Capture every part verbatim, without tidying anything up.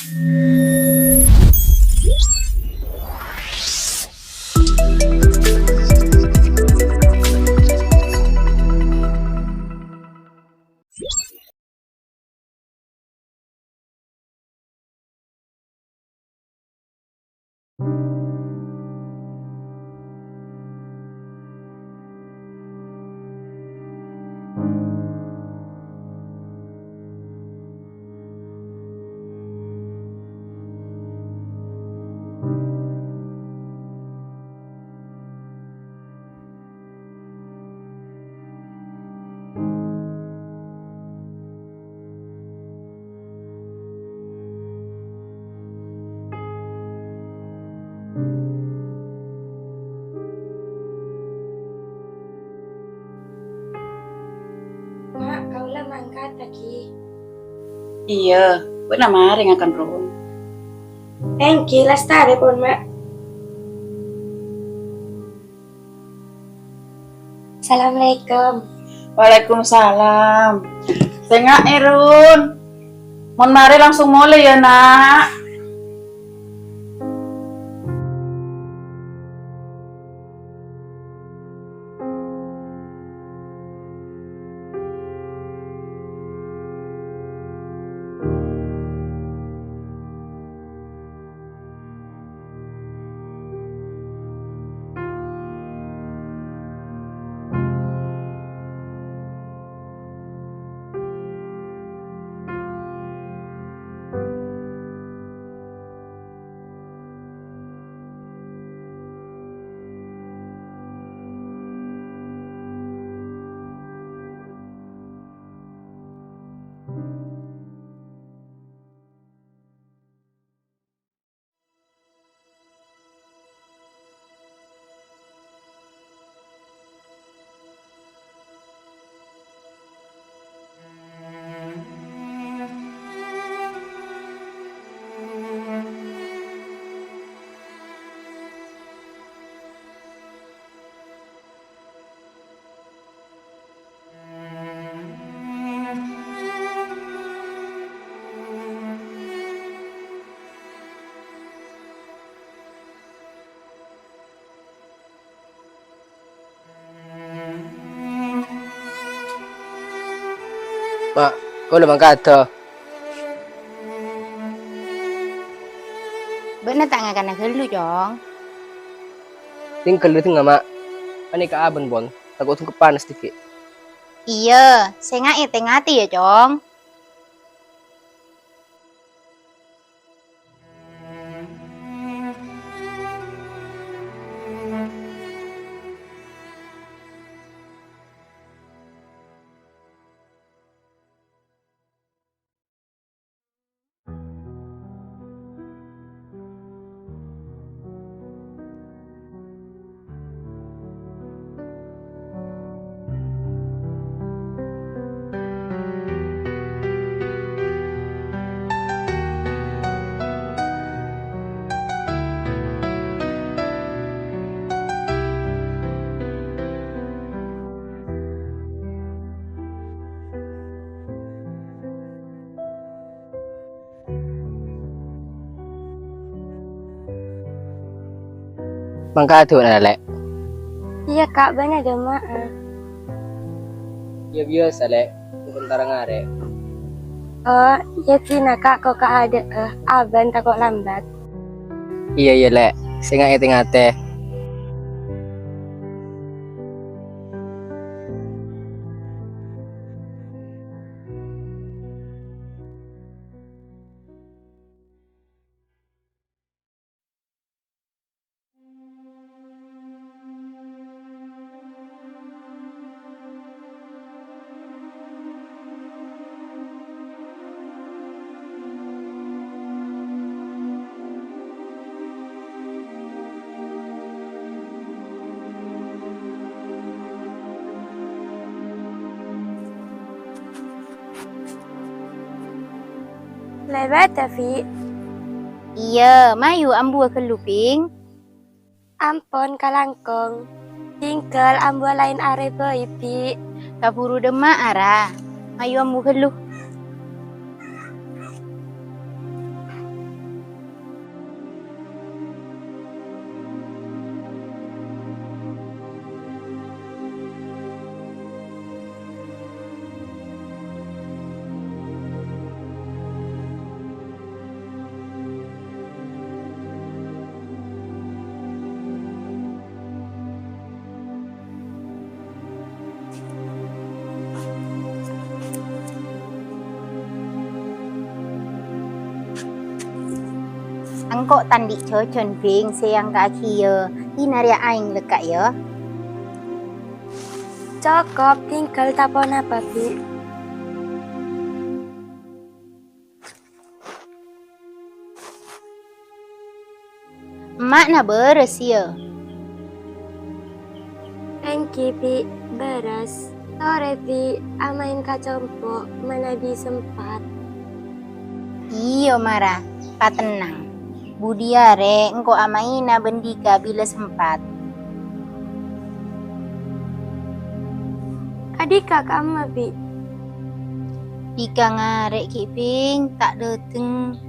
Ma', kaulâ mangkat, ghi. Iyâ, bâ'na marè ngakan, Run. Èngghi, lastarè pon, Ma'. Assalamualaikum. Waalaikumsalam. Sènga'è, Run. Mon marè langsung molè yâ, Na'. Ma', kaulâ mangkat, Dâ. Bâ'na ta' ngakana ghâllu, Cong? Tinggal di tengah, Ma'. Panèka abân, Bun. Tako' dungkep panas dikit. Iyâ, sènga'è tè-ngatè yâ, Cong. Mangkat dulu, Lè'. Iyâ, Ka', bâ'na dâ' emma'a? Iyâ, biyasa, Lè'. Sabentara ngarè'. Oh, iyâ, dinah, Ka', ko' kaadâ'â. Abân tako' lambat. Iyâ, iyâ, Lè'. Sènga'è tè-ngatè. Lèbât, Fi? Iyâ, mayu ambuwâ ghâllu, Bhing. Ampon, kalangkong. Tinggal ambuwâ laèn arè bhâi, Bi'. Kabhuru dâ' emma'a, ra. Mayu ambu ghâllu. Engko' ta' andi' jhâjhân, Bhing, sè èangka'aghiyâ. Ènarèya aèng lekka', yâ. Cokop, tinggal ta' ponapa, Bi'. Emma'na bârâs, yâ? Èngghi, Bi', bârâs. Torè, Bi', amaèn ka compo' manabi sempat. Iyâ, mara, patennang. Budiyâ rè engko' amaèna bân Dika bilâ sempat. Ka Dika kamma, Bi'? Dika ngarè' ghi', Bhing, ta' dâteng.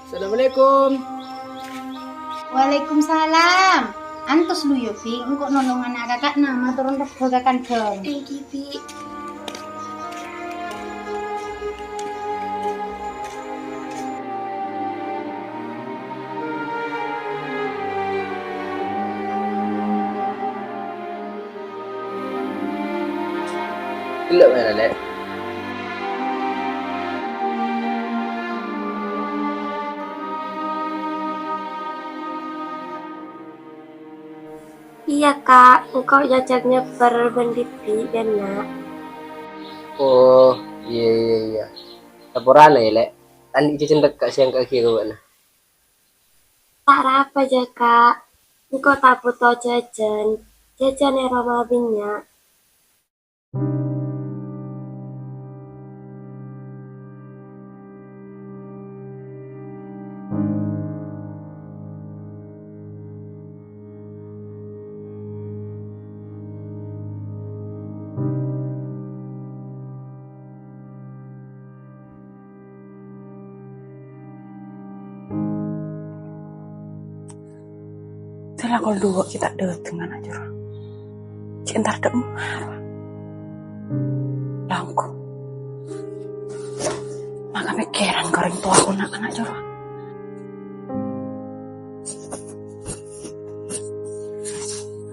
Assalamualaikum. Waalaikumsalam. Antos lu, yâ, Bhing, engko' nolong ana' kaka'na, mator rebba ka kandhâng. Èngghi, Bi'. Ghellâ' mèra, Lè'. Iyâ, Ka', engko' èajhâk nyèpper bân dhibi' ghânna'. Oh, iyâ, iyâ, iyâ. Saporana, yâ, Lè'. Ta' andi' jhâjhân lekka' sè èangka'aghiyâ ka bâ'na. Ta' arapa, jâ, Ka'. Engko' ta' bhuto jhâjhân. Jhâjhân è roma bânnya'. Sè la kol duwâ' ghi' ta' dâteng ana' jârowa. Ghi' entar dâ' emma rowa. Langkong. Maka pèkkèran ka orèng towa kona ana' jârowa.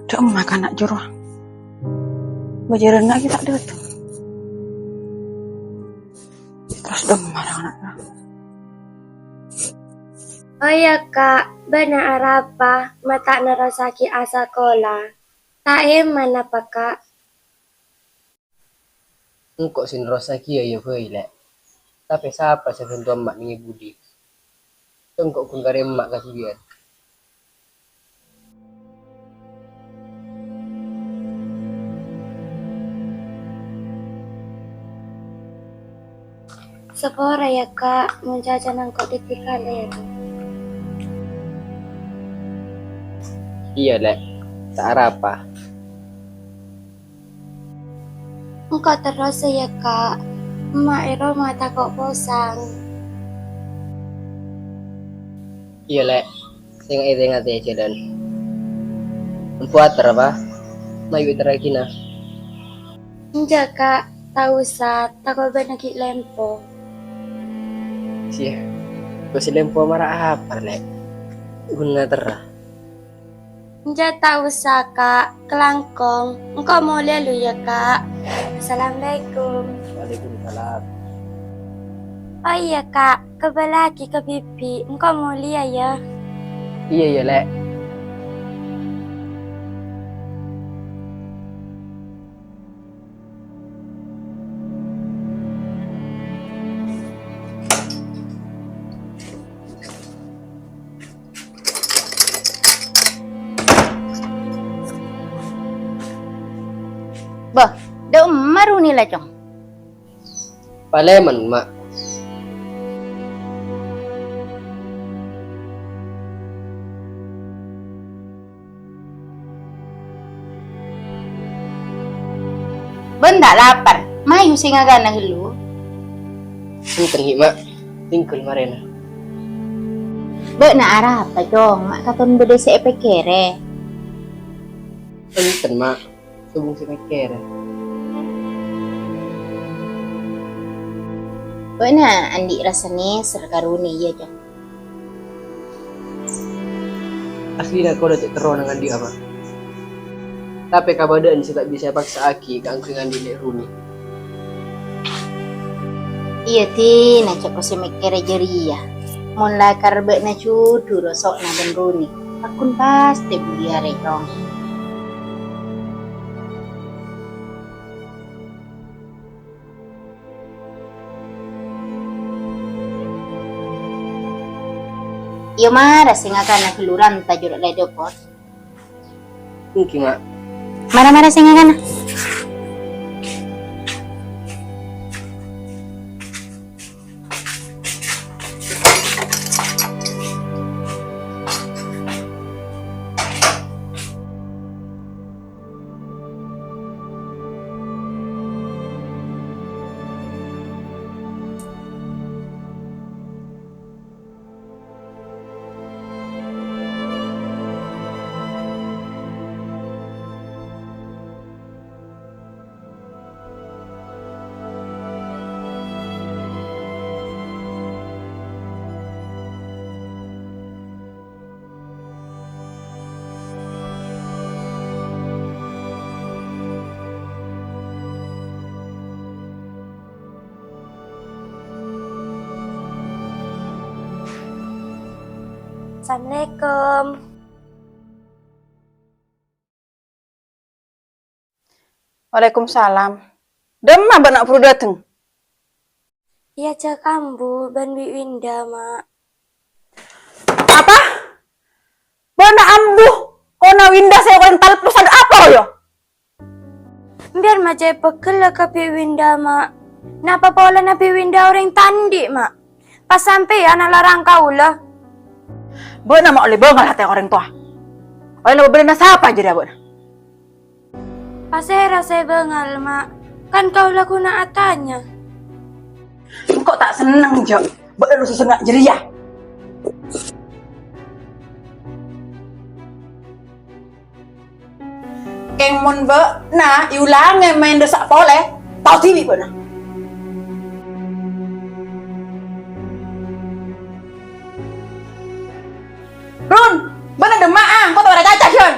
Dâ' emma ka ana' jârowa. Bâjârânna ghi' ta' dâteng. Terros dâ' emma rowa ana'. Oh, iyâ, Ka', bâ'na arapa ma' ta' nerrossaghi asakola? Ta' emma napa, Ka'? Engko' sè nerrossaghi, yâ, yâ bhâi, Lè'. Tapè sapa sè bhânto emma' neng è budi? Engko' ghun karè emma' kaduwiyân. Sapora, yâ, Ka', mon cacana engko' dhibi' kalèro. Iyâ, Lè'. Ta' arapa. Engko' terros, yâ, Ka'. Emma' è roma tako' posang. Iyâ, Lè'. Sè nga-, è tengnga'na jhâlân. Empo ater, apa? Mayu èterraghi, na. Enjâ', Ka'. Ta' osa. Tako' bâ'na ghi' lempo. Iyâ. Kok sè lempo mara apa, Lè'? Ghun ngaterra. Enjâ' ta' osa, Ka'. Kalangkong. Engko' molèya lu, yâ, Ka'. Assalamualaikum. Waalaikumsalam. Oh iyâ, Ka'. Kabâlâaghi ka Bibi. Engko' molèya, yâ. Iyâ, iyâ, Lè'. Bâh, dâ' emma rowa nè la, Cong? Palèman, Ma'. Bân ta' lapar, mayu sè ngaghâna ghâllu. Enten, ghi, Ma'. Tinggal marèna. Bâ'na arapa, Cong? Ma' katon bâdâ sè èpèkkèrè. Enten, Ma'. Sobung sè pèkkèrè. Bâ'na andi' rassa nèser ka Roni, iyâ, Cong? Aslina kaulâ cè' terrona ngandi'â, Ma'. Tapè kabâdâ'ân sè ta' bisa èpaksa'aghi kaangghuy ngandi'â Lè' Roni. Iyâ, Din, ca'na sè mèkkèrè jârèya. Mon lakar bâ'na jhudhu roso'na bân Roni, pagghun pastè buliyâ rèyong. Iyâ, mara sè ngakana ghâllu ranta jhurâ' la èdhâpor. Èngghi, Ma'. Mara-mara sè ngakana. Assalamualaikum. Waalaikumsalam. Dâmma bâ'na buru dâteng? Èajhâk ambu bân Bi' Winda, Ma'. Apa? Bâ'na ambu? Kona Winda sè orèng talpos ada apa, yo? Biar ma' cè' pegghel ka Bi' Winda, Ma'. Napa polana Bi' Winda orèng ta' andi', Ma'? Pas sampèyan alarang kaulâ. Bâ'na ma' ollè bângal atè orèng towa. Ollè bâlâna sapa jârèya bâ'na? Pasèra sè bângal, Ma'? Kan kaulâ ghuna atanya. Engko' ta' senneng, Jo. Bâ'na lu sè senneng jârèya. Kèng mon bâ'na èolangè maèn dâssa' polè, tao dhibi' bâ'na. Run, bâ'na dâmma'a, engko' ta' bâdâ caca, Jon.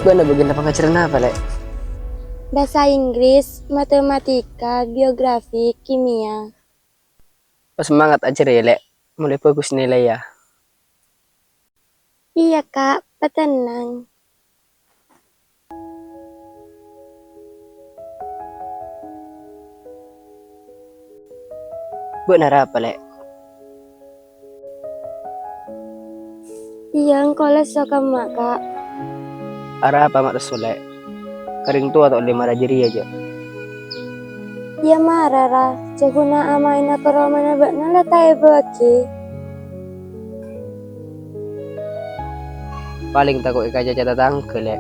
Bâ'na bâgiân pangajaran apa, Lè'? Bhâsa Inggris, matematika, geografi, kimia. Oh, semangat ajhâr, yâ, Lè'. Molaè bhâghus nilaiya. Iyâ, Ka', patennang. Bâ'na arapa, Lè'? Iyâ, engko' lesso ka emma', Ka'. Arapa ma' lesso, Lè'? Ka rèng towa ta' ollè mara jârèya, jâ'? Iyâ, mara, ra. Jhâ' ghuna ama'èna ka romana bâ'na la ta' èbâghi. Palèng tako' èkacaca tatangghâ, Lè'.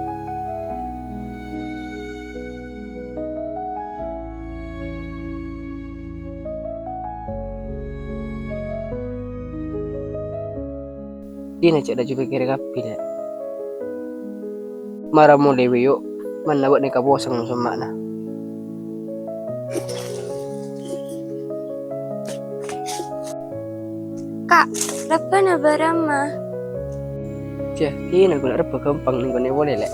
Dinah cè' laju pèkkèrè kabbhi, Lè'. Mara molè, Wi, yu'. Manna bâ'na èkaposang semma'na. Ka', rebbhâna bârâmma? Jâ, dinah ghulâ rebbhâ ghâmpang nèng konè polè, Lè'.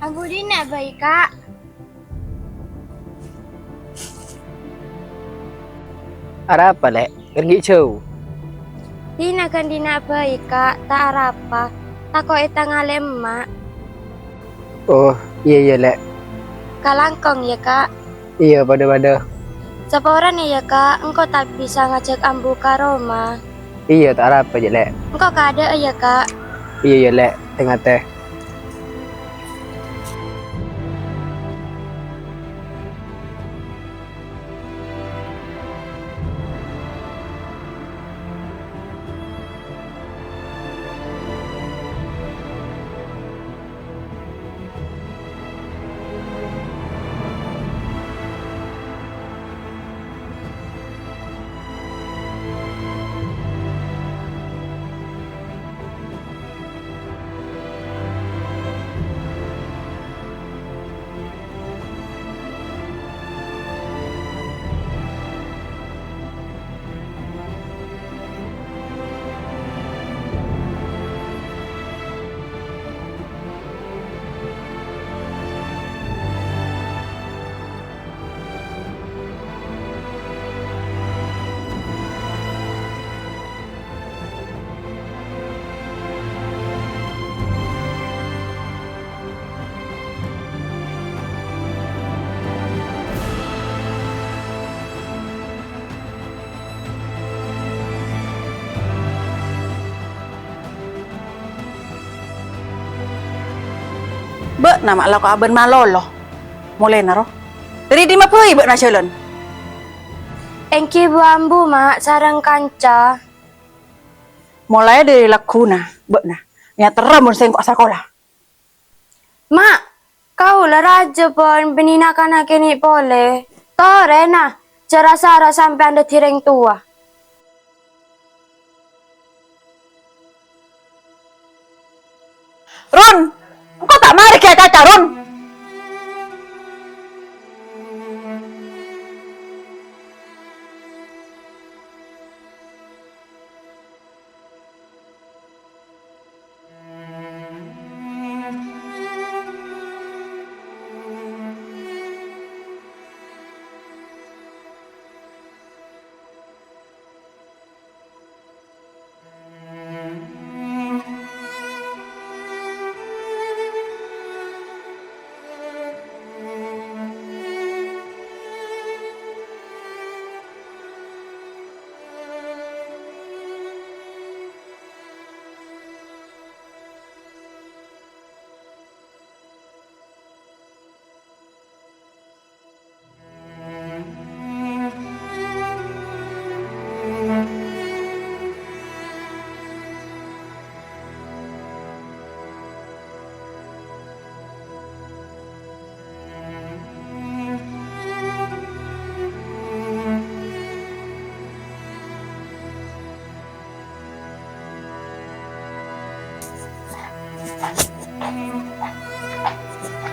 Abudina bhâi, Ka'. Arapa, Lè'? Ghân ghi' jhâu? Dinah ghân dinna' bhâi, Ka', ta' arapa. Tako' ètangalè emma'. Oh, iyâ, iyâ, Lè'. Kalangkong, yâ, Ka'. Iyâ, padâ-padâ. Saporana, yâ, Ka', engko' ta' bisa ngajhâk ambu ka roma. Iyâ, ta' arapa, jâ', Lè'. Engko' kaadâ'â, yâ, Ka'. Iyâ, iyâ, Lè', tè-ngatè. Bâ'na ma' lako abân malolo. Molèna, ro. Dâri dimma bhâi bâ'na jhâlân? Èngghi bu-ambu, Ma', sareng kanca. Molaè dâri lagghuna bâ'na, nyaterra mon sèngko' asakola. Ma', kaulâ rajâ pon, bânnè na'-kana' kènè' polè. Torèna, jhâ' ra-sara sampèyan dhâddhi rèng towa. Run, engko' ta' marè ghi' acaca, Run.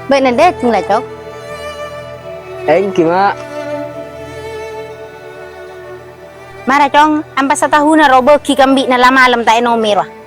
Bâ'na dâteng la, Cong? Èngghi, Ma'. Mara, Cong, ampa satahuna rowa bâgi kambi'na la malem ta' ènomè rowa.